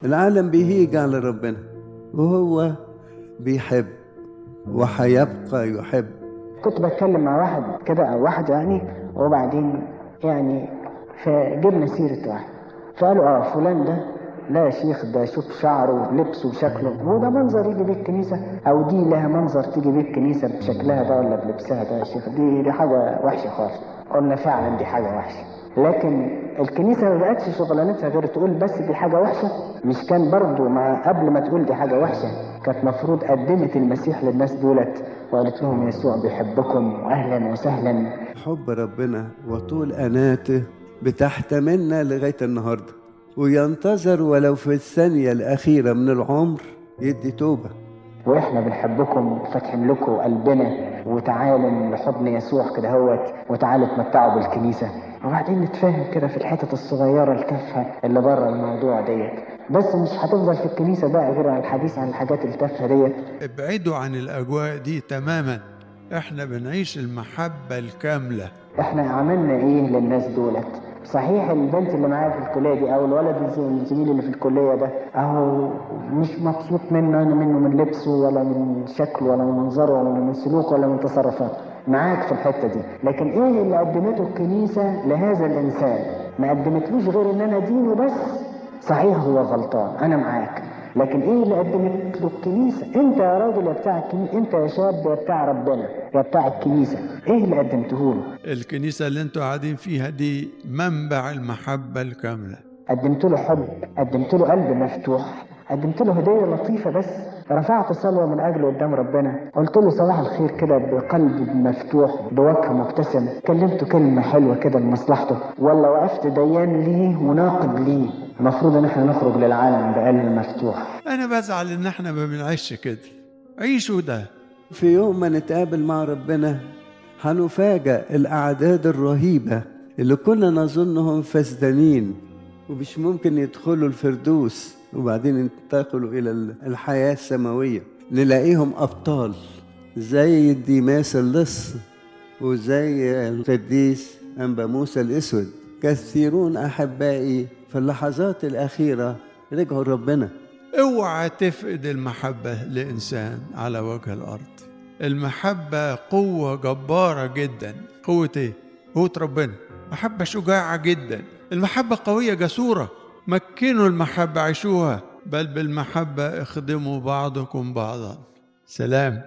العالم بيهيج على ربنا وهو بيحب وحيبقى يحب. كنت بتكلم مع واحد كده او واحدة يعني، وبعدين يعني فجبنا سيرة واحد، فقالوا فلان ده لا يا شيخ، ده شوف شعره ولبسه وشكله، وده منظر يجي بيه الكنيسة، او دي لها منظر تيجي بيه الكنيسة بشكلها ده ولا بلبسها ده يا شيخ، دي حاجة وحشة خالص. قلنا فعلا دي حاجة وحشة، لكن الكنيسة ما بقتش شغلانتها غير تقول بس دي حاجة وحشة. مش كان برضو مع قبل ما تقول دي حاجة وحشة كانت مفروض قدمت المسيح للناس دولت وقالت لهم يسوع بيحبكم واهلا وسهلا. حب ربنا وطول أناته بتحتملنا لغاية النهاردة، وينتظر ولو في الثانية الأخيرة من العمر يدي توبة. واحنا بنحبكم فاتحين لكم قلبنا، وتعالوا لحضن يسوع كده هوت، وتعالوا اتمتعوا بالكنيسة، وبعدين نتفاهم كده في الحتت الصغيرة التافهة اللي بره الموضوع ديت. بس مش هتفضل في الكنيسة بقى غير على الحديث عن الحاجات التافهة ديت. ابعدوا عن الأجواء دي تماما، احنا بنعيش المحبة الكاملة. احنا عملنا ايه للناس دولت؟ صحيح البنت اللي معايا في الكلية دي او الولد الزميل اللي في الكلية ده اهو مش مبسوط منه، انا منه، من لبسه ولا من شكله ولا من منظره ولا من سلوكه ولا من تصرفاته، معاك في الحتة دي. لكن ايه اللي قدمته الكنيسة لهذا الانسان؟ ما قدمتلوش غير ان انا دينه بس. صحيح هو غلطان، انا معاك، لكن ايه اللي قدمت له الكنيسة؟ انت يا راجل يا بتاع الكنيسة، انت يا شاب يا بتاع ربنا يا بتاع الكنيسة، ايه اللي قدمته له؟ الكنيسة اللي انتوا قاعدين فيها دي منبع المحبة الكاملة. قدمت له حب، قدمت له قلب مفتوح، قدمت له هدية لطيفة، بس رفعت صلوة من أجله قدام ربنا، قلت له صباح الخير كده بقلب مفتوح بوجه مبتسم، كلمته كلمة حلوة كده لمصلحته، ولا وقفت ديان ليه وناقد ليه؟ المفروض ان احنا نخرج للعالم بقلب مفتوح. أنا بزعل إن احنا ما بنعيش كده. عيشوا ده. في يوم ما نتقابل مع ربنا هنفاجأ الأعداد الرهيبة اللي كنا نظنهم فسدانين ومش ممكن يدخلوا الفردوس وبعدين ينتقلوا إلى الحياة السماوية، نلاقيهم أبطال زي ديماس اللص وزي القديس أنبا موسى الأسود. كثيرون أحبائي في اللحظات الأخيرة رجعوا ربنا. اوعى تفقد المحبة لإنسان على وجه الأرض. المحبة قوة جبارة جدا. قوة إيه؟ قوة ربنا. محبة شجاعة جدا، المحبة قوية جسورة. مكنوا المحبة، عيشوها، بل بالمحبة اخدموا بعضكم بعضا. سلام.